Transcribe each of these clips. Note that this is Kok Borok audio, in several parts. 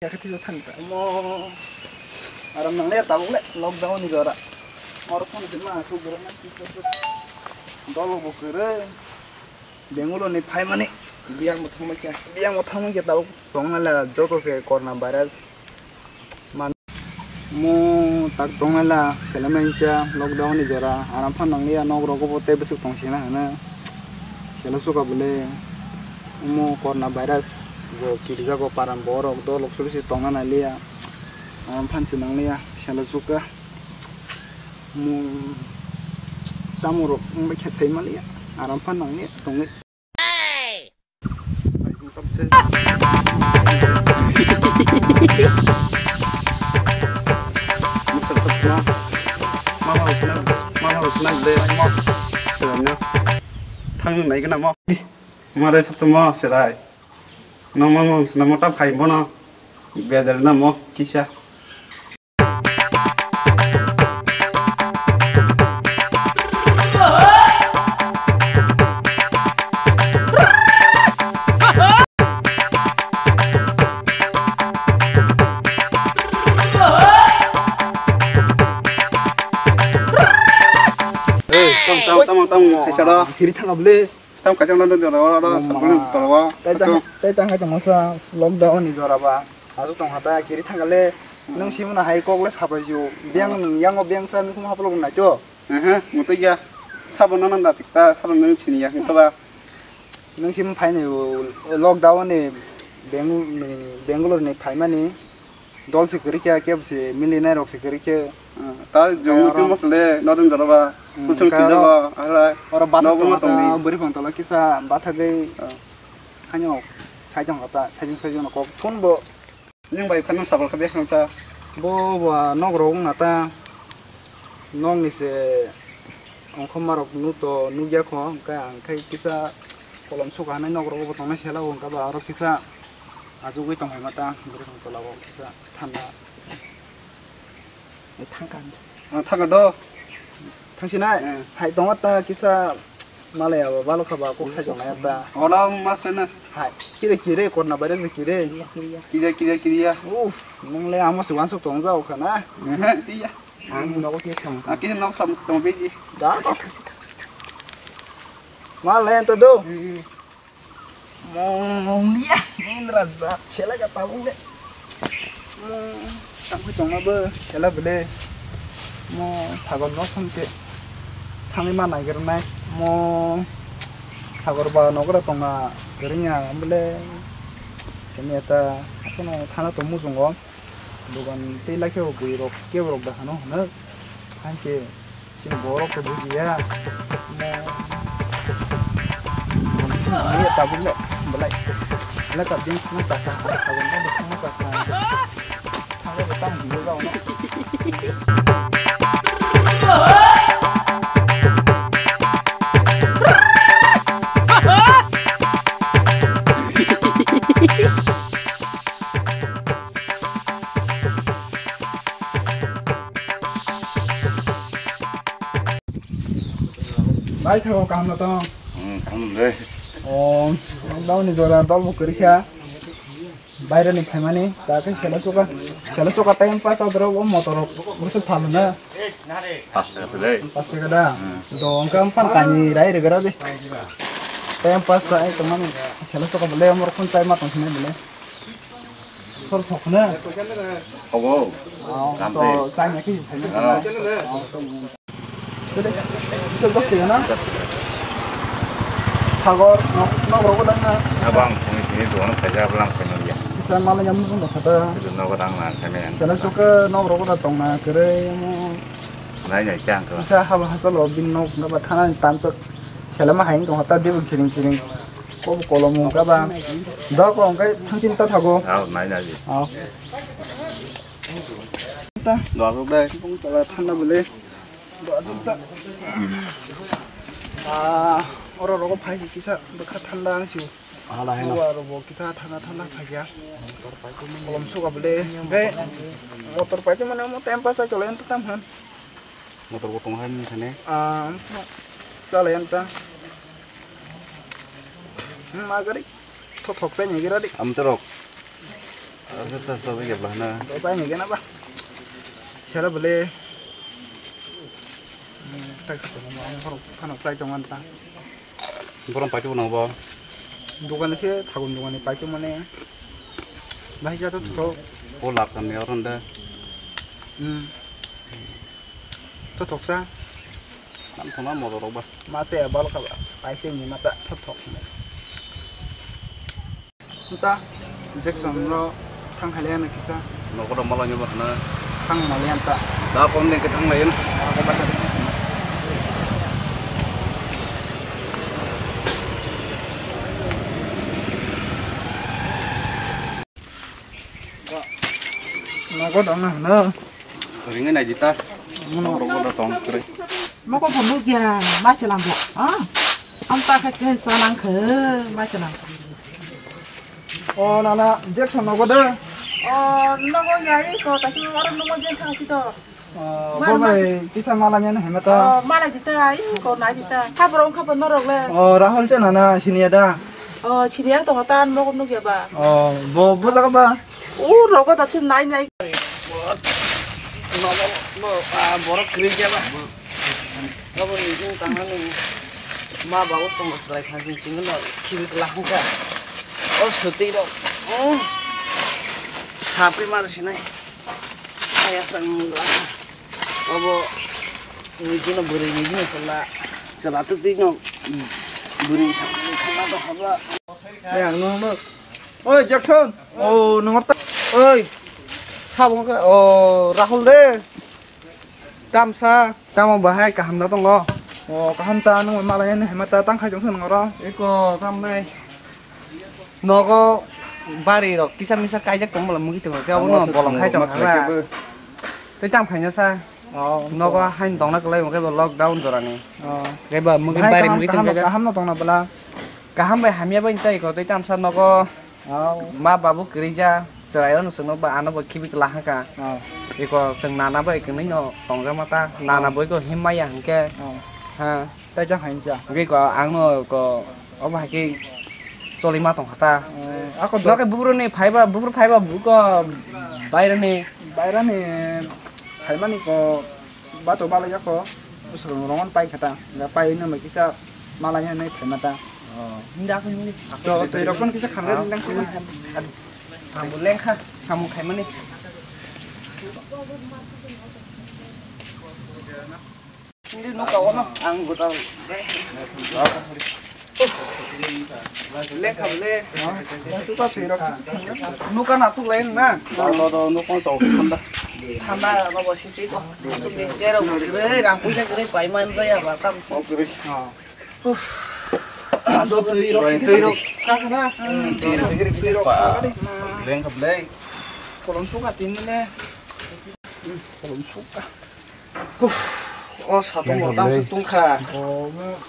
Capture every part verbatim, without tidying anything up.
Khati jo thani ta. Omo. Aram nang le tabuk le lockdown ni jora. Or phone se ma su boro na ki su. Dolo bo kere. Bengaluru ni phaimani biyang bo thangma kya. Biyang bo thangma kya tabuk. Tongna la joto se corona virus. Mo tak tongla, selaimani cha lockdown ni jora, aram phan nanglia nok rogo bo tei bwswk tong sina hwnwi. Selo suka bwle, omo corona virus bo kirijago paran borok dolok suri se tongna naliya, aram phan se nanglia, selo suka. Mo tamo rok wngbai khe sai maliya, aram phan nanglia tongwi. Thang nai gana mo. Mare sabto mo serai. Nong mo mo mo ta phai bono. Bejar na mo kisa. Hey, tam, tam, tam, tam, kaisa da. Kiri thang able. Tam kaisa da, da, da, da, da, sabun, da, da. Tai tang, tai tang hai tong masa lockdown ni jora ba. Asu tong hata kiri thangale. Nung simuna hai kok le sapai ju. Biang nung yango biang sa nung haplo nai to. Aha, mutu ya. Sabo nana da tikta, sabo nung sini ya, mutu ba. Nung sim phai ni lockdown ni Beng-, Bangalore ni phaimani dol si kwrwi khe, kebo si milinai rok si kwrwi khe. Ta jong mutu mosle, nodun jora ba. Kusung khe tijaba, hala. Oro bathak tong hata, bwrwi phang tola kisa bathagwi. Hanyo, saijong hata, saijong saijong kok phone bo. Nung bai phano sabol kha biyang ta. Bo ba nok rok wng na ta. Nok ni se ongkhorma rok nu to nugya kho, hwnkhe ang khai kisa kolom suka hanai nok rogo bo tongnai sela o, hwnkhe ba aro kisa achugwi tong hai ma ta, bwrwi tong tola o kisa thanda. Thangka. Ah, thangka do. Thangsinai? Eh. Hai tongo ta kisa malaya bo balo kha ba kok sai tongnai ta. Ono ma se na. Hai. Kire kire korna bare kire. Kiriya, kiriya, kiriya. Uf, nung le amo se wansuk tong jao kha na. Eh, tiya. Ang nogo kisa. Ah, kisa nok sam tong beji. Da. Malaya ta do. Mung liya, Indra jat, sela ka tabuk le. Mung, tangkhu tongma bo, sela bele. Mung, sagor no samte. Thangwi ma naiger nai. Mung, sagor ba nogra tongma, gerinya, bele. Seni eta, akono thana to mujungo. Dogan tei lakhe o bui rok kebo rok da hano hwnwi. Hain se chini borok khe bujiya. Mo tabuk le belai. Le tabuk thangna chakha, tabuk le thangna chakha. Thangna bo tang biyo jao no. Bai thago kaham no tong. Hmm, kaham le. Oh, lockdown ni jora dol bo kwrwi kha. Baire ni phaimani ta khe sela suka. Sela suka time pass adro o motor rok bwswk phaluna. Pas taka tele. Pas taka da. Hmm. Do wngkha wngkha kainwi rai rwgwra di. Time pass ta ai tongmani. Sela suka bole amor khun chai ma tong sinai bole. Sor thok na. Obo. Oh, gamte. To chai ma khe sai na. Oh. Tele. Bisa dos tiga na. Sagor no no rogo dang na. Abang kuni kini dono kaja ablang kena ya. Bisa malah nyamuk pun dah kata. Itu no kadang na kena yang. Sela suka no rogo dah tong na kere mo. Nai nai chang kala. Kisa haba hasalo bin nok hwnba thana ni tamchak selama hai wngtong hata debo kiring kiring. Kobo kolom wngkha ba. Dok wngkha thangsin ta thago. Aw, nai nai. Aw. Ta. Dok dai. Bung tola thanda bole. Dok ta. Ah, oro rogo phai si kisa bwkha thanda ang si. Hala hai no. Oro bo kisa thanda thanda phai ya. Kolom suka bole. Gai. Motor pai mane mo time pass ai chole ento tam han. Motor bo tong hai mani thane. Ah, chala yan ta. Hmm, ma gari. Tho thok chai ni gira di. Am torok. Asa ta sobi ke bahna. Dosa ini kenapa? Siapa boleh? Tak kita mau orang kalau kan saya cuma ta. Borok paikhe bo nang bo? Dogan se thagun dogan ni paikhe mane. Bahai ja to thok. O lap kan ni oron de. Hmm. To thok sa. Nam thona mo rok ba. Ma se bal kha ba. Paise ni mata to thok. Suta. Jackson no thang hai le na kisa. Nogo da malai ni ba na. Thang malai anta. Da kom ne ke thang lai na. Nogo da na na. Ringe nai dita. Mono. Nogo da tong kre. Moko bo nugya ma chelang bo. Ah. Am ta kha ke sa nang khe ma chelang. O nana, Jackson nogo de? O, nogo ya, iko, kaisa aro nogo je thang si to. O, bo bai kisa mala nyan hema ta. O, mala jita, iko na jita. Kha borok kha bo norok le. O, Rahul che nana, siniya da? O, siniya to ta nogo nugya ba. O, bo, bo jaga ba? U, rogo da sin nai nai. Nogo, bo, ah, borok kiri jaba. Abo ni jing tangmani ma babu tongma chwrai kha jing chingno khibi kla hwnkha. O swtwi rok, mm, sapri mar sinai. Aya sang mungla. Abo ni jino bwrwi ni jino chwla. Chwla twtwi no bwrwi sang mungkha do haba. Yang no no. Oi Jackson. Oh, nungor ta. Oi. Sabong ka. Oh, Rahul de. Tamsa. Tamo bahai kaham da tongo? O, kaham ta, nwng malai ni hema ta tang khai tong se nwng oro. Eko, tamnai. Nogo bari rok kisa misa kaijak tong bwla mugi tongo. Kebo no bolong khai tong kha. Tei tam khaina sa. O, nogo hain tongna kwlai, kebo lockdown jorani. O. Kebo mugi bari mugi tong kha. Kaham no tongna bwla. Kaham bai hamya bai tei ko tei tamsa nogo. Oh. Ma babu kwrwija, chwrairokno chwngno ba ano bo khibi kwla hwnkha. Oh. Eko chwng nana bai kwrwino tongjakma ta, nana bo eko him maya hwnkhe. Oh. Ha. Taijak hai wngkha. Hwnkhe ko angno ko obo hai khe choli ma tongkha ta. Eh, ako do- Nokhe bubruni phaiba, bubru phaiba buko bairani. Bairani phaimani ko bato balai jako bwswk rong rong pai kha ta. Ga pai nang bai kisa malai nai phaima ta. Oh, hindi ako hindi. To, to, irokon kisa khamjak nang sini. Ang bo lengkha, samung khaimani. Hindi nuka ono, ang gota. Lengkha bole. Nuka na thuk lai na. Ano do nuka sa thanda. Thanda no bo sisi ko. Tuk ni chero gre, rang puja gre, paiman gre ya ba tam. Oh, gre. Uff. Twi rok, twi rok, kha kha na. Twi rok, twi rok, kha kha de. Leng kha blai. Kolom suka tini le. Kolom suka. Uff. O satung bo tam se tung kha.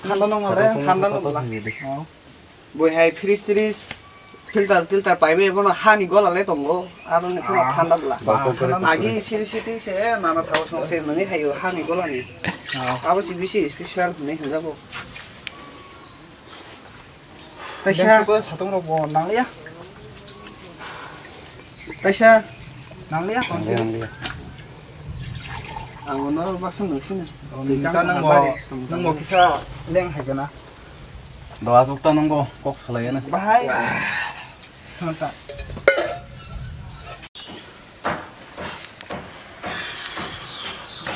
Thanda nong le, thanda nong la. Boi hai fridge tris. Filter tilter paibai bono hani gola le tongo, aro ni phano thanda bwla. Agi siri siti se nana thago song se nangwi hayo hani gola ni. Abo se bisi special hinwi hinjago. Kaisa satung rok bo nangliya. Kaisa nangliya tonse. Ang no baksa nang sini. Nang bo kisa leng hai gana. Do aswk ta nungbo kok salai na. Bahai. Santa.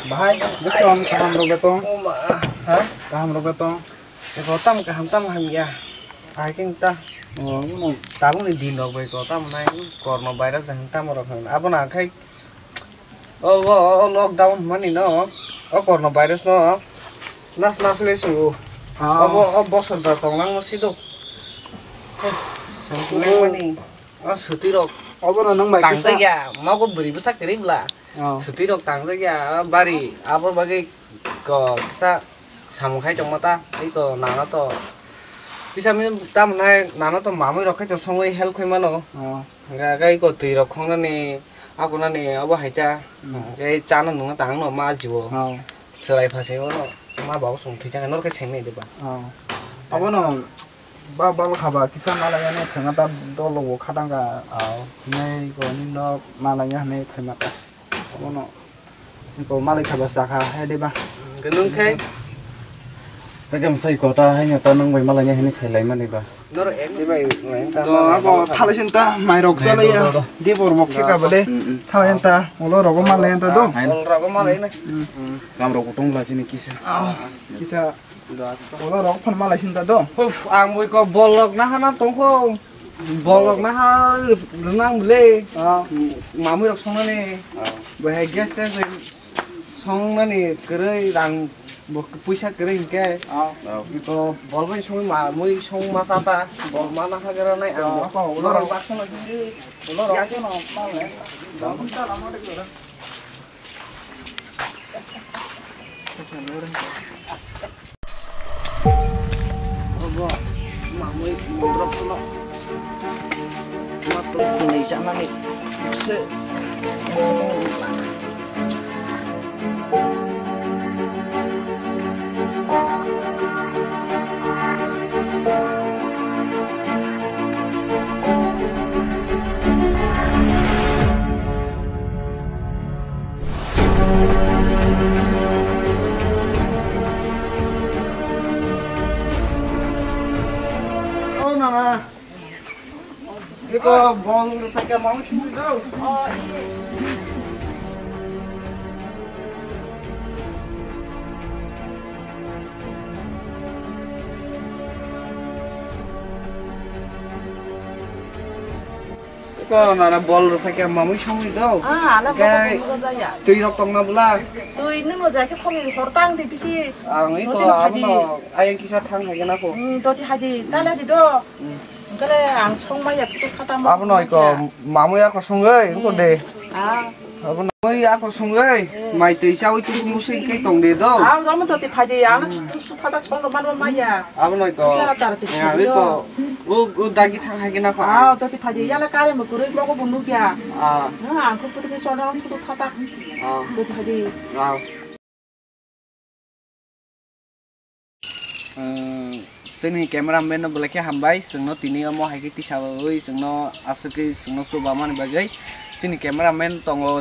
Bahai, beton kaham rok beton. Oma. Ha? Kaham rok beton. Eko tam kaham tam ham ya. Ai king ta. Oh, no. Tabuk ni din rok bai ko tam nai korno virus dan tam rok han. Abo na khai O, o, o, o lockdown hwnmani no, o corona virus no nas nas le su. Ah. Obo, o bosor da tonglang no sidok. Lengmani, o suti rok. Obo no nang bai tang kisa. Ya, nogo bwrwi bwsa kwrwi bwla. Oh. Suti rok tang jak ya, bari, abo bagwi ko kisa samung khai tongma ta, tei ko nana to. Kisa mi tam nai nana to mamui rok khai to songwi help khai mano. Oh. Hwnkhe khe eko twi rok khongnani, akonani abo hai ta. Hmm. Hwnkhe chana nungna tangno ma jibo. Oh. Chwrai phasai bono ma babo chwng thwi thangkhe norokhe sengni diba. Oh. Abono Ba bal khaba kisa malai ani phaima ta dolo bo khatang ka. Aw. Nei ko ni nok malai ani phaima ta. Bono. Ko malai khaba sakha hai de ba. Ganung khai. Hake msai kota hai nyata nang bai malai ani khailai mani ba. Noro ek. To abo thalai sinta mai rok jalai ya. Do, do, do. Dibor mok khe ka bale. Mm, mm. Thalai sinta. Olo rogo malai sinta do. Ol rogo malai na. Mm. Kam rok kutung la sini kisa. Ah, kisa. Olo rok phan malai sinta do. Uf, ang boi ko bolok na hana tongkho. Bolok na ha rwnang bwle. Ah. Mamui rok songnani. Ah. Bahai gas tank bai songnani kwrwi rang bo puisa kwrwi hinkhe. Ah. Iko bol bai songwi mamui song ma chata. Bol ma na ha gara nai ang. Ah, apa ulo rok baksa na sindi. Ulo rok. Ya ko no mal le. Obo, mamui mondrok no. Matro kunui chanani se. O nana. Iko bol rwphai khe mangwi songwi do. Iko nana bol rwphai khe mangwi songwi do. Ah, ana twi rok tongna bwla. Twi nwng no jai khe khogwi hor tang di bisi. Ang iko abono ayang kisa thang hai gana kho. Hmm, doti hai di. Tala di do. Hmm. Kale ang song maya tutu khata mo. Abono iko mamui ako songwi, iko de. Ah. Abono oi ako songwi, mai twi chawi tutu musui khe tong de do. Ah, amo doti phai de, ang tutu su thata song man maya. Abono iko. Sara tar ti. Ya, iko. O, o dagi thang hai gana kho. Ah, doti phai de, yala kare mo kurui mo ko bunu kya. Ah. Ah, ang ko putu ke chona tutu thata. Ah. Doti phai de. Ah. Chini cameraman no belai khe hambai, chwngno tini omo hai khe tisawi chwngno aswk khe chwngno chubamani bagwi. Chini cameraman tongo,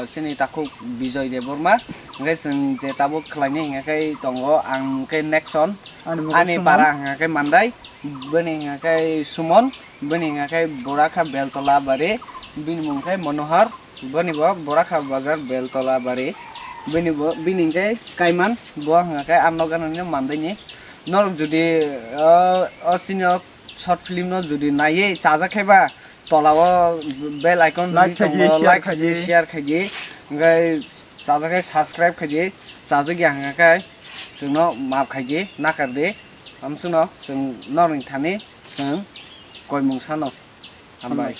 chini takhuk Bijoy Debbarma, hwnkhe chwng je tabuk khlainai hwnkhe tongo ang khe Nexon, ani para hwnkhe Mandai, bini hwnkhe Sumon. Bini hwnkha khe Borakha Beltola Bari, bini mung khe Monohar, boni bo Borakha Bazar Beltola Bari, bini bo, bini hwnkhe Kaiman, bo hwnkha khe ang nok gana ni Mandai ni. Norok jodi, o, o chini o short film no jodi naiwi chajak khe ba, tola o bell icon like khaidi, share khaidi, hwnkhe chajak khe subscribe khaidi, chajak ya hwnkha khe chwngno maaf khaidi, nakar di, amswkno chwng norokni thani. Chwng koimung sano. Hambai.